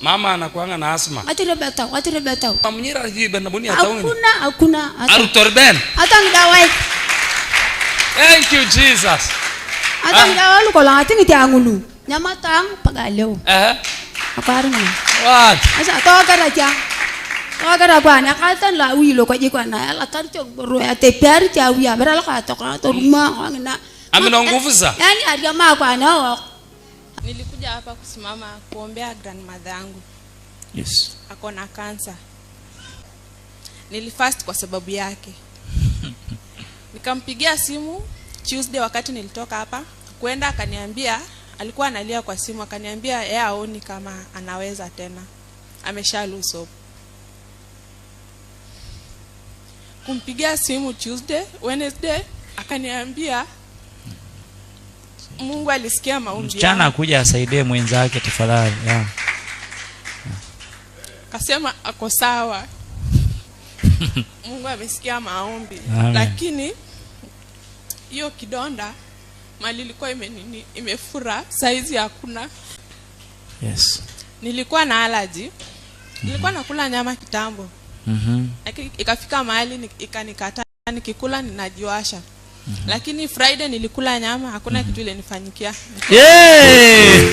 Mama anakuanga na asma. Atire betau. Amnyira ji ben buni atau. Hakuna, hakuna hata. Arutorben. Hata ngidawai. Thank you, Jesus. Hata ngidawa lukola ngati angulu. Nyama tang mpaka leo. Aparna. What? Asa to kara cha. To kara kwa na katan la wi lo kwa ji kwa na la tar cho ro ya te pyar cha wi ya bara la ka to ka to ruma na. Amina nguvu za. Yaani aliama kwa na wa. Nilikuja hapa kusimama kuombea grandmother yangu. Ako na kansa. Nilifast kwa sababu yake. Nikampigia simu Tuesday wakati nilitoka hapa kwenda, akaniambia, alikuwa analia kwa simu, akaniambia yeye haoni kama anaweza tena, amesha lose hope. Kumpigia simu Tuesday, Wednesday akaniambia Mungu alisikia maombi Msichana yangu. akuja asaidie mwenzake tafadhali. Yeah. Akasema ako sawa. Mungu amesikia maombi. Amen. Lakini hiyo kidonda mali ilikuwa imenini imefura, saizi hakuna. Nilikuwa na allergy. Nilikuwa nakula nyama kitambo. Lakini ikafika mahali ikanikata, nikikula ninajiwasha. Lakini Friday nilikula nyama, hakuna kitu ilinifanyikia. Yeah!